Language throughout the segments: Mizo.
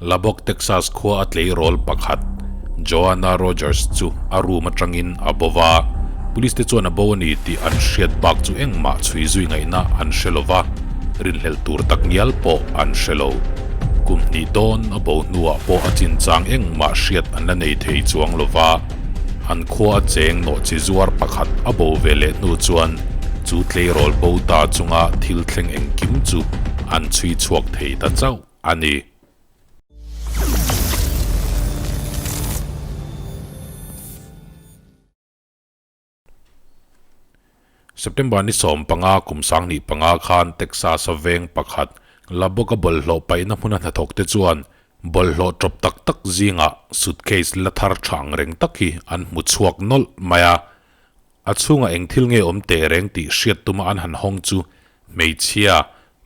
Lubbock, Texas khua a tleirawl pakhat, Joanna Rogers chu a room atangin a bo va. Police te chuan a bo a ni tih an hriat bak chu engmah chhui zui ngaihna an hre lo va, rinhlelh tur tak ngial pawh an hre lo. Kum hnih dawn a bo hnuah pawh a chinchang engmah hriat an la nei thei chuang lo va. An khua a cheng nawh chi zuar pakhat a bo ve leh hnu chuan chu tleirawl bo ta chunga thil thleng engkim chu an chhui chhuak thei ta chauh a ni. September ni 15 kum 2005 khan Texas-a veng pakhat Lubbock-a bawlhhlawh paihna hmuna hnathawkte chuan bawlhhlawh tawp tak tak zingah suitcase la thar tha ang reng tak hi an hmu chhuak nawlh mai a. A chhungah eng thil nge awm teh reng tih hriat tuma an han hawng chu hmeichhia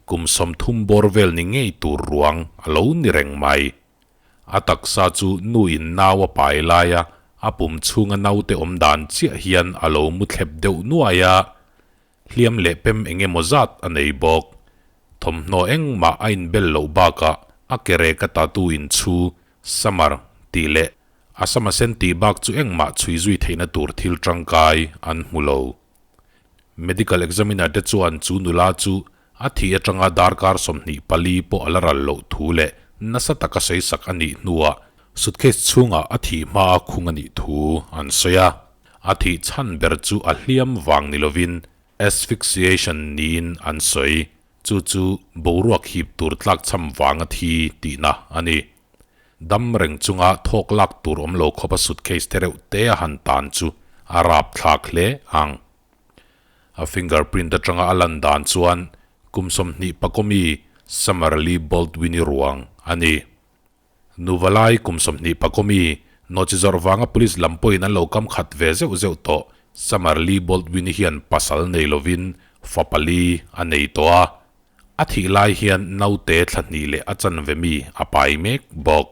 kum 30 bawr vel ni ngei tur ruang a lo ni reng mai. A taksa chu nu in nau a pai lai a, a pum chhunga naute awm dan chiah hian a lo mu thlep deuh nuai a, hliam leh pem eng emaw zat a nei bawk. Thawmhnaw engmah a inbel loh bakah a ke rek a tattoo in chhu, Summer, tih leh a sama sen tih bak chu engmah chhui zui theihna tur thil tangkai an hmu lo. Medical examiner te chuan chu nula chu a thih atanga darkar 24 pawh a la ral loh thu leh nasa taka sawi sak a nih hnuah suitcase chhungah a thih hma a khung a nih thu an sawi a. A thih chhan ber chu a hliam vang ni lovin asphyxiation niin an sawi. Chu chu boruak hip tur tlakchham vanga thi tihna a ni. Dam reng chunga thawk lak tur awm lo khawpa suitcase te reuh te a han tan chu a rapthlak hle ang. A fingerprint atanga a lan dan chuan kum 21 mi Summer Lee Baldwin-i ruang a ni. Nuvalai kum 24 mi nawhchi zawrh vanga police lam pawhin an lo kam khat ve zeuh zeuh tawh Summer Lee Baldwin-i hian pasal nei lovin fa pali a nei tawh a. A thih lai hian naute thla hnih leh a chanve mi a pai mek bawk.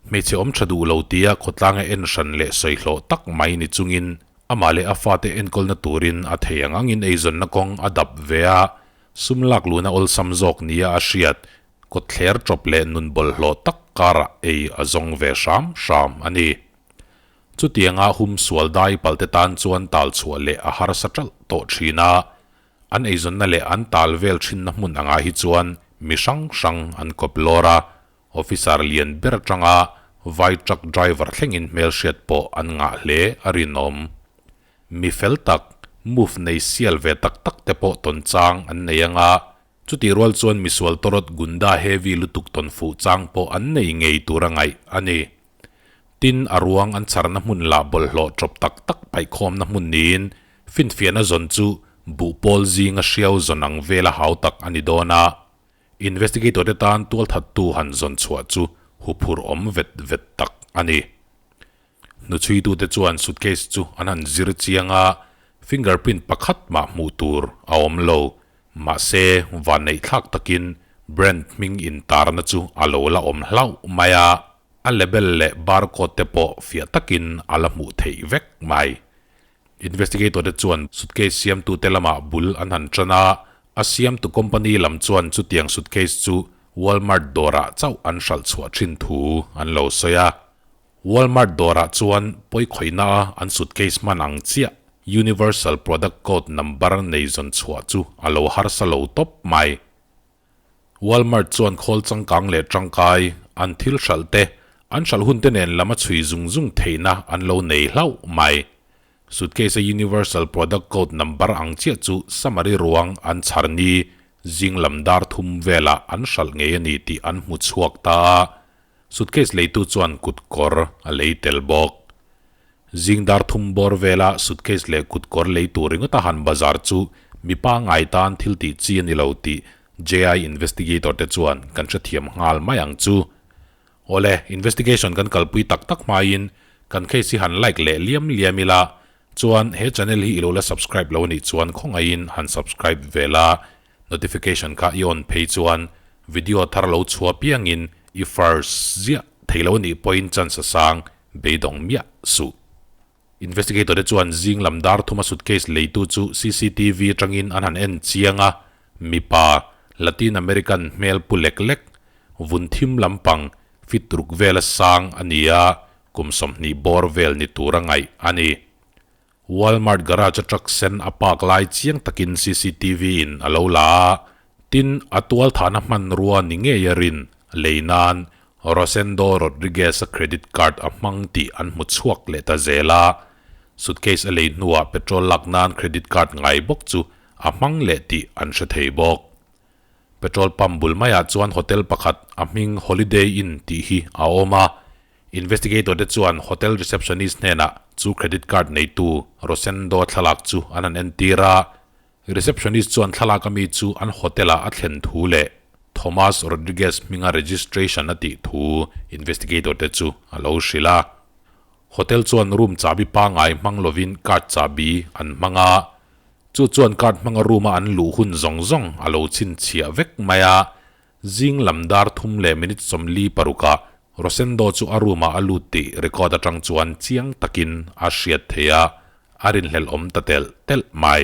Hmeichhe awm tha duh lo tia khawtlanga en hran leh sawi hlawh tak mai ni chungin amah leh a fate enkawlna turin a thei ang angin eizawnna kawng a dap ve a, sum lak luhna awlsam zawk nia a hriat, kawtthler tawp leh nun bawlhhlawh tak karah ei a zawng ve hram hram a ni. Chutianga hum sual dai palte tan chuan tal chhuah leh a harsa ṭalh tawh ṭhin a, An eizawnna leh an tal vel thinna hmun angah hi chuan mi hrang hrang an kawp lawr a, officer lian ber atanga vai truck driver thlengin hmelhriat pawh an ngah hle a rinawm. Mi fel tak, move nei sial ve tak tak te pawh tawn chang an nei anga, chutih rual chuan misual tawrawt gunda heavy lutuk tawn fuh chang pawh an nei ngei tur a ngaih a ni. Tin, a ruang an chharna hmun lah bawlhhlawh tawp tak tak paihkhawmna hmun niin Finfiahna zawn chu buhpawl zinga hriau zawn ang vela hau tak a ni dawn a, investigator te tan tualthattu han zawn chhuah chu huphurh awm vet vet tak a ni. Hnuchhuitute chuan suitcase chu an han zir chiang a, fingerprint pakhat mah hmuh tur a awm lo. Mahse, vanneihthlak takin brand hming intarna chu a lo la awm hlauh mai a, a label leh barcode te pawh fiah takin a la hmuh theih vek mai. Investigator te chuan suitcase siamtute lamah bul an han tan a, a siamtu company lam chuan chutiang suitcase chu Walmart dawrah chauh an hralh chhuah thin thu an lo sawi a. Walmart dawrah chuan pawikhawihna a an suitcase hman ang chiah Universal Product Code number nei zawn chhuah chu a lo harsa lo tawp mai. Walmart chuan khawl changkang leh tangkai an thil hralh te, an hralh hun te nen lam a chhui zung zung theihna an lo nei hlauh mai. Suitcase a Universal Product Code number ang chiah chu Samari ruang an chhar ni zing lam dar thum velah an hralh ngei a ni tih an hmu chhuak ta a, suitcase leitu chuan kutkawr a lei tel bawk. Zing dar thum bawr vela suitcase leh kutkawr lei tur ringawt a han bazar chu mipa ngai tan thil tih chi a ni lo tih JI investigator te chuan kan hrethiam nghal mai ang chu. Awle, investigation kan kalpui tak tak hmain kan case hi han like leh liam liam ila, chuan he channel hi i lo la subscribe lo anih chuan khawngaihin han subscribe ve la, notification kha i on phei chuan video thar lo chhuah piangin i first ziah thei lo anih pawhin chance a sang beidawng miah suh. Investigator te chuan zing lam dar thuma suitcase leitu chu CCTV atangin an han en chiang a, mipa, Latin American hmel pu lek lek, vun thim lampang, Fit ruk vela sang a ni a, kum 20 bawr vel ni tura ngaih a ni. Walmart garage a truck sen a park lai chiang takin cctv in a lo la a, tin a tual thahna hmanrua ni ngei a rin lei nan Rosendo Rodriguez a credit card a hmang tih an hmu chhuak leh ta zel a, suitcase a lei hnuah petrol lak nan credit card ngai bawk chu a hmang leh tih an hre thei bawk. Petrol pump bul maiah chuan hotel pakhat a hming Holiday Inn tih hi a awm a, Investigator te chuan hotel receptionist hnenah chu credit card neitu Rosendo thlalak chu an han entir a, receptionist chuan thlalak ami chu an hotel ah a thlen thu leh Thomas Rodriguez hminga registration a tih thu investigator te chu a lo hrilh a. Hotel chuan room chabi pangai hmang lovin card chabi an hmang a, chu chuan card hmanga room a an luh hun zawng zawng a lo chhinchhiah vek mai a, Zing lam dar thum leh minute 46 ah Rosendo chu a room ah a lut tih record atang chuan chiang takin a hriat theih a, a rinhlelh awm ta telh telh mai.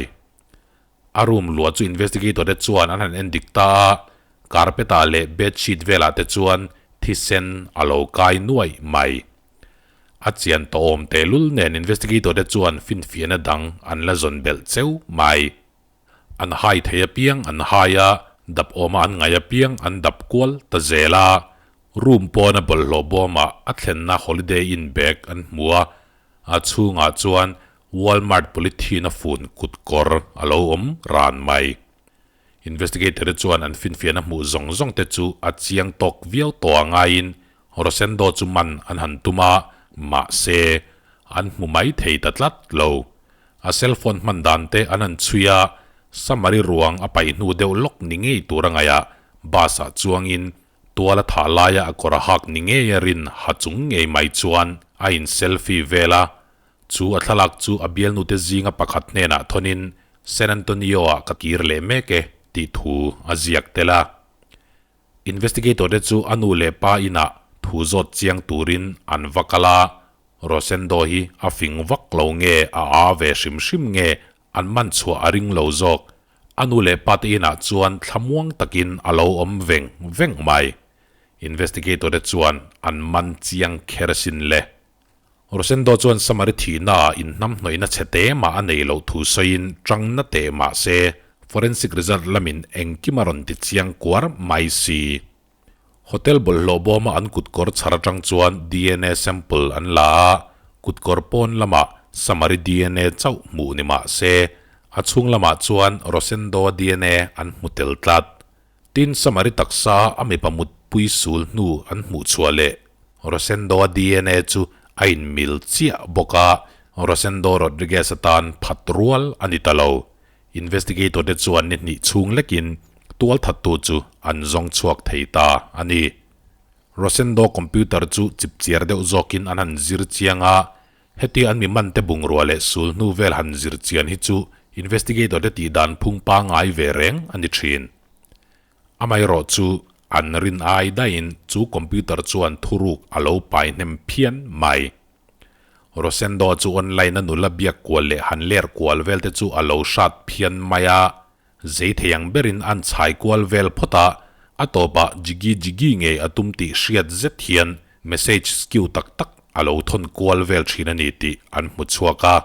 A room luah chu investigator te chuan an han en dik ta a, carpet ah leh bed sheet velah te chuan thisen a lo kai nuaih mai. A chian tawh awm tehlul nen investigator te chuan finfiahna dang an la zawn belh cheu mai. An hai thei apiang an hai a, dap awma an ngaih apiang an dap kual ta zel a. Room pawna bawlhhlawh bawmah a thlenna Holiday Inn bag an hmu a, a chhungah chuan Walmart polythene a fun kut kawr a lo awm ran mai. Investigator te chuan an finfiahna hmuh zawng zawng te chu a chiang tawk viau tawh a ngaiin Rosendo chu man an han tum a, mahse an hmu mai thei ta tlat lo. A cell phone hman dan te an han chhui a, Samari ruang a paih hnu deuh lawk ni ngei tur a ngaih a, bus ah chuangin tual a thah laia a kawr a hak ni ngei a rin ha chung ngei mai chuan a in selfie vel a, chu a thlalak chu a bialnute zinga pakhat hnenah thawnin San Antonio ah ka kir leh mek e tih thu a ziak tel a. Investigator te chu a nu leh pa inah thu zawt chiang turin an va kal a, Rosendo hi a fing vak lo nge a a ve hrim hrim nge an man chhuah a ring lo zawk. A nu leh pa te inah chuan thlamuang takin a lo awm veng veng mai. Investigator te chuan an man chiang kher asin le. Rosendo chuan Samari thihnaah inhnamhnawihna chhe te mah a nei loh thu sawiin tangna teh mah se forensic result lamin engkim a rawn ti chiang kuar mai si. Hotel bawlhhlawh bawma an kutkawr chhar atang chuan dna sample an la a, kutkawr pawn lamah Samari dna chauh hmuh ni mah se, a chhung lamah chuan Rosendo-a dna an hmu tel tlat. Tin, Samari taksa a mipa mutpui sul hnu an hmuh chhuah leh Rosendo-a dna chu a inmil chiah bawk a, Rosendo Rodriguez atan phat rual a ni ta lo. Investigator te chuan ni hnih chhung lekin tualthattu chu an zawng chhuak thei ta a ni. Rosendo computer chu chipchiar deuh zawkin an han zir chiang a, hetia an mi man te bungrua leh sul hnu vel han zir chian hi chu investigator te tih dan phung pangngai ve reng a ni thin. Amaherawh chu an rin ai daihin chu computer chuan thuruk a lo pai hnem phian mai. Rosendo chu online a nula biak kual leh han ler kual vel te chu a lo hrat phian mai a, zei thei ang berin an chhai kual vel phawt a, a tawpah jiggy jiggy ngei a tum tih hriat zet hian message skew tak tak a lo thawn kual vel thin a ni tih an hmu chhuak a.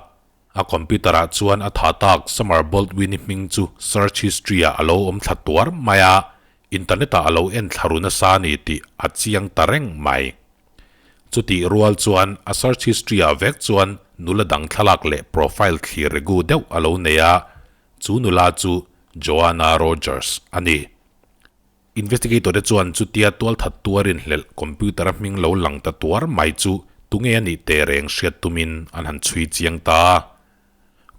A computer ah chuan a tha tak Summer Baldwin-i hming chu search history ah a lo awm thla tuar mai a, internet ah a lo en thla ru nasa a ni tih a chiang ta reng mai. Chutih rual chuan a search history ah vek chuan nula dang thlalak leh profile thlir regu deuh a lo nei a, chu nula chu Joanna Rogers a ni. Investigator te chuan chutia tualthat tuarin hlelh computer a hming lo lang ta tuar mai chu tunge a nih teh reng hriat tumin an han chhui chiang ta a.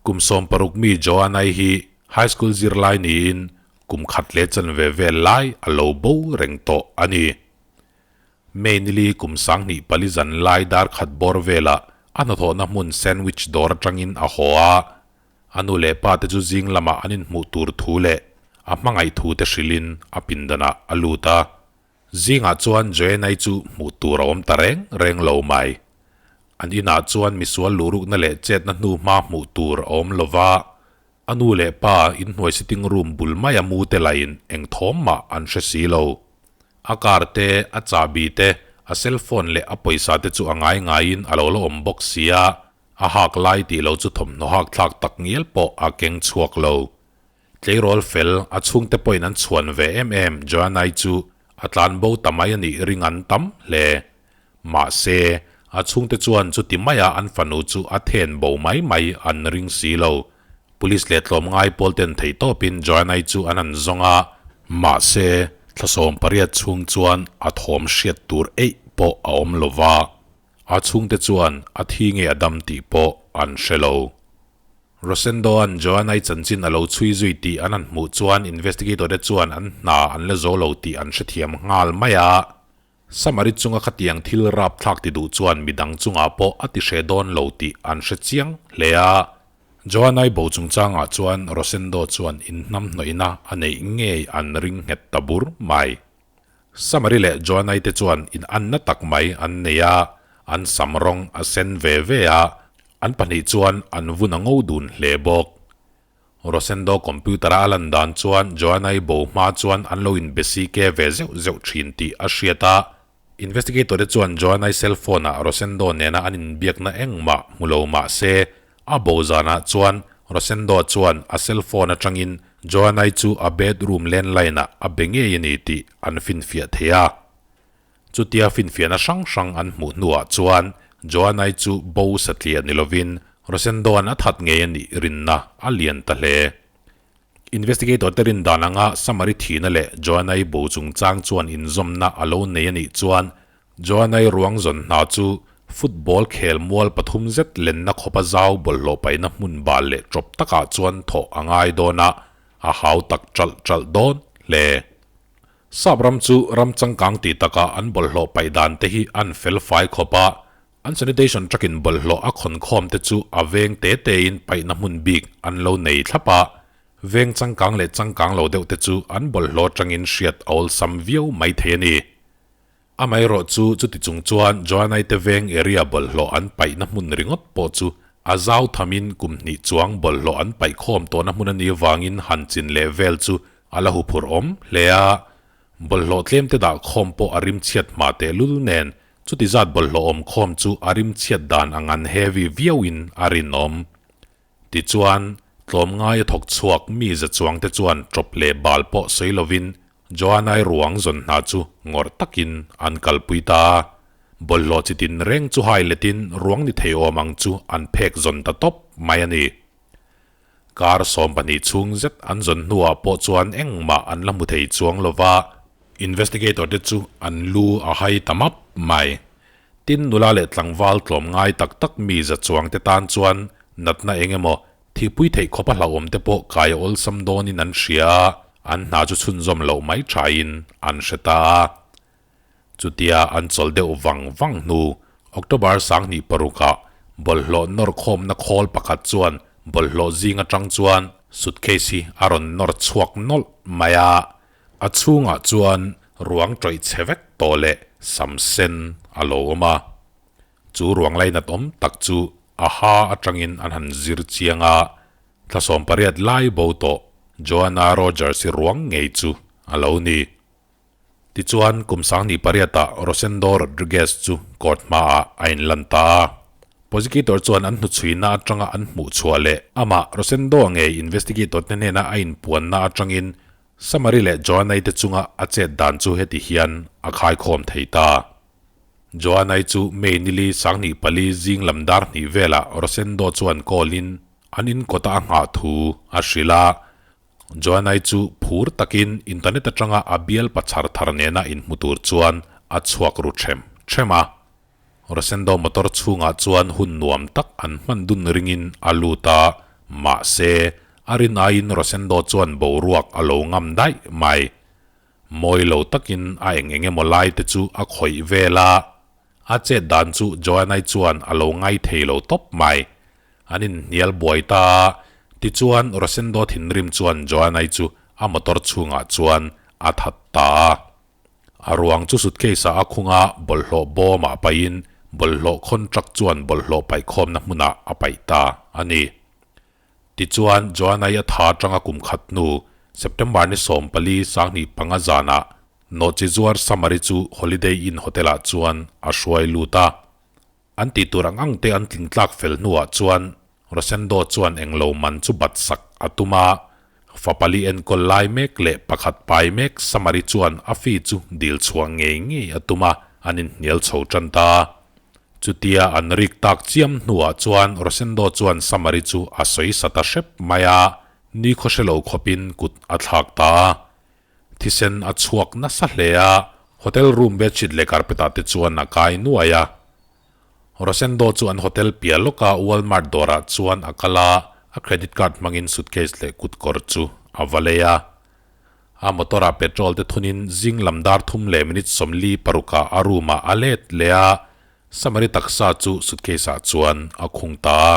Kum 16 mi Joanna-i hi high school zirlai niin kum khat leh chanve vel lai a lo bo reng tawh a ni. May nili kum 24 zan lai dar khat bawr velah a hnathawhna hmun sandwich dawr atangin a haw a, a nu leh pa te chu zing lamah an inhmuh tur thu leh a hmangaih thu te hrilhin a pindanah a lut a. Zingah chuan Joanna-i chu hmuh tur a awm ta reng reng lo mai. An inah chuan misual luhrukna leh chetna hnu hma hmuh tur a awm lova, a nu leh pa inhnuai sitting room bul maia mu te lahin eng thawm mah an hre si lo. A car te, a chahbi te, A cell phone leh a pawisa te chu a ngai ngaiin a lo la awm bawk sia, a hak lai tih lo chu thawmhnaw hak thlak tak ngial pawh a keng chhuak lo. Tleirawl fel, a chhungte pawhin an chhuan ve em em Joanna-i chu a tlan bo ta mai a nih ring an tam hle. Mahse, a chhungte chuan chuti maia an fanu chu a then bo mai mai an ring si lo. Police leh tlawmngai pawl ten theihtawpin Joanna-i chu an han zawng a. Mahse, thlasawm pariat chhung chuan a thawm hriat tur eih pawh a awm lo va, a chhungte chuan a thi nge a dam tih pawh an hre lo. Rosendo-a'n Joanna-i chanchin a lo chhui zui tih an han hmuh chuan investigator-te chuan an hna an la zo lo tih an hrethiam nghal mai a. Samari chunga khatiang thil rapthlak ti duh chuan midang chungah pawh a ti hreh dawn lo tih an hre chiang hle a. Joanai bo chungchangah chuan Rosendo chuan inhnamhnawihna a neih ngei an ring nghet ta bur mai. Samari leh Joanai te chuan inanna tak mai an nei a, an sam rawng a sen ve ve a, an pahnih chuan an vun a ngo dun hle bawk. Rosendo computer-a a lan dan chuan Joanna-i bo hma chuan an lo inbe CK ve zeuh zeuh thin tih a hriat a. Investigator-te chuan Joanna-i cell phone-ah Rosendo nena an inbiakna engmah hmu lo mah se, a bo zanah chuan Rosendo chuan a cell phone atangin Joanna-i chu a bedroom landline-ah a be ngei a ni tih an finfiah thei a. Chutia finfiahna hrang hrang an hmuh hnuah chuan Joanna-i chu bo satliah ni lovin Rosendo-a'n a that ngei a nih rinna a lian ta hle. Investigator te rin dan anga Samari thihna leh Joanna-i bo chungchang chuan inzawmna a lo nei a nih chuan Joanna-i ruang zawn hna chu football khel mual pathum zet lenna khawpa zau bawlhhlawh paihna hmun bal leh tawp takah chuan thawh a ngai dawn a, a hau tak ṭalh ṭalh dawn hle. Sap ram chu ram changkang tih takah an bawlhhlawh paih dan te hi an fel fai khawp a, an sanitation truck in bawlhhlawh a khawn khawm te chu a veng te te in paihna hmun bik an lo nei thlap a, veng changkang leh changkang lo deuh te chu an bawlhhlawh atangin hriat a awlsam viau mai thei a ni. Amaherawh chu chuti chung chuan Joanai te veng area bawlhhlawh an paihna hmun ringawt pawh chu a zau thamin kum hnih chuang bawlhhlawh an paih khawm tawhna hmun a nih avangin han chin leh vel chu A la huphurh awm hle a, bawlhhlawh tlem te dah khawm pawh a rim chhiat hma tehlul nen chuti zat bawlhhlawh awm khawm chu a rim chhiat dan ang an heavy viauin a rinawm. Tichuan, tlawmngai a thawk chhuak mi za chuang te chuan ṭawp leh bal pawh sawi lovin Joanai ruang zawn hna chu ngawrh takin an kalpui ta a. Bawlhhlawh chi tin reng chu hai letin ruang ni thei awm ang chu an phek zawn ta tawp mai a ni. Kar 12 chhung zet an zawn hnuah pawh chuan engmah an la hmu thei chuang lo va, investigator te chu an lu a hai ta map mai. Tin, nula leh tlangval tlawm ngai tak tak mi za chuang te tan chuan natna eng emaw thihpui theih khawpa hlauhawm te pawh kai a awlsam dawnin an hria a, an hna chu chhunzawm loh mai thain an hre ta a. Chutia an chawl deuh vang vang hnu, October 26 ah bawlhhlawh nawr khawmna khawl pakhat chuan bawlhhlawh zing atang chuan suitcase hi a rawn nawr chhuak nawlh mai a, a chhungah chuan ruang tawih chhe vek tawh leh sam sen a lo awm a. Chu ruang lainat awm tak chu a ha atangin an han zir chiang a, thla 18 lai bo tawh Joanna Rogers-i ruang ngei chu a lo ni. Tichuan, kum 28 ah Rosendo Rodriguez chu court hmaah a inlan ta a. Prosecutor chuan an hnuchhuina atanga an hmuhchhuah leh amah Rosendo ngei investigator te hnena a inpuanna atangin Samari leh Joanna-i te chunga a chet dan chu heti hian a khaikhawm thei ta. Joanna-i chu May nili 24 zing lam dar hnih velah Rosendo chuan call in an inkawta a nghah thu a hrilh a. Joanna-i chu phur takin internet atanga a bial pachhar thar nena inhmu tur chuan a chhuak ru ṭhem ṭhem a. Rosendo motor chhungah chuan hun nuam tak an hman dun ringin a lut a, mahse, a rin aiin Rosendo chuan boruak a lo ngam daih mai. Mawi lo takin a eng eng emaw lai te chu a khawih vel a, a chet dan chu Joanna-i chuan a lo ngai thei lo tawp mai. An inhnial buai ta a, tichuan Rosendo thinrim chuan Joanna-i chu a motor chhungah chuan a that ta a. A ruang chu suitcase-ah a khung a, bawlhhlawh bawmah paihin bawlhhlawh contract chuan bawlhhlawh paihkhawmna hmunah a paih ta a ni. Tichuan Joanna-i a tha atanga kum khat hnu, September ni 14 25 zanah, Nawhchizuar Samari chu Holiday Inn Hotel-ah chuan a hruai lut a. An tih tur ang ang te an tling tlak fel hnuah chuan Rosendo chuan englo man chu bat sak a tum a. Fapali enkawl lai mek leh pakhat pai mek Samari chuan a fee chu dil chhuah ngei ngei a tum a, an inhnial chho tan ta. Chutia an rik tak chiam hnuah chuan Rosendo chuan Samari chu a sawi sa ta hrep mai a, ni khaw hre lo khawpin kut a thlak ta a. Thisen a chhuak nasa hle a, hotel room bedsheet leh carpet ah te chuan a kai nuai a. Rosendo chu an hotel piah lawka Walmart dawrah chuan a kal a, a credit card hmangin suitcase leh kutkawr chu a va lei a. A motor ah petrol te thunin zing lam dar thum leh minute 46 ah a room ah a let leh a, Samari taksa chu suitcase ah chuan a khung ta a.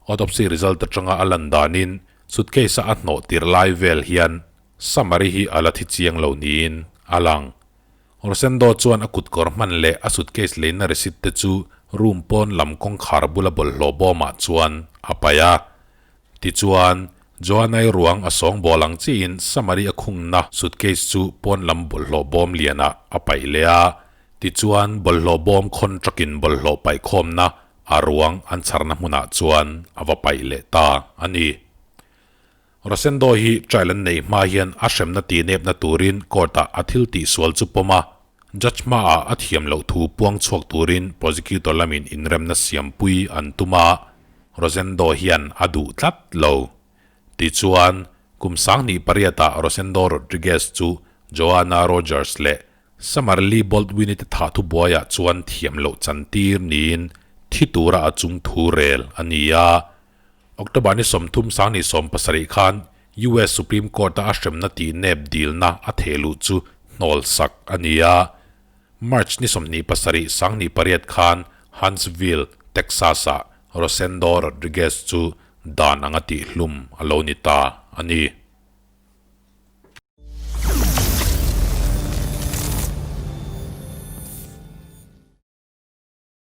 Autopsy result atanga a lan danin suitcase a a hnawh tir lai vel hian Samari hi a la thi chiang lo niin a lang. Rosendo chuan a kutkawr hman leh a suitcase leina receipt te chu room pawn lam kawngkhar bula bawlhhlawh bawmah chuan a paih a. Tichuan, Joanna-i ruang a sawngbawl ang chiin Samari a khungna suitcase chu pawn lam bawlhhlawh bawm lianah a paih leh a. Tichuan, bawlhhlawh bawm khawn takin bawlhhlawh paihkhawmna a ruang an chharna hmunah chuan a va paih leh ta a ni. Rosendo hi trial an neih hma hian a hremna tih nepna turin court-ah a thil tihsual chu pawm a, judge hmaah a thiam loh thu puang chhuak turin prosecutor lamin inremna siampui an tum a, Rosendo hian a duh tlat lo. Tichuan, kum 2008-ah Rosendo Rodriguez chu Joanna Rogers leh Summer Lee Baldwin-i te thah thubuaiah chuan thiam loh chantir niin thi tura a chung thu rel a ni a. October ni 30 2017 khan US Supreme Court-a a hremna tih nep dilna a thehluh chu hnawl sak a ni a. March ni 27 2008 khan Huntsville, Texas-ah Rosendo Rodriguez chu dan anga tihhlum a lo ni ta a ni.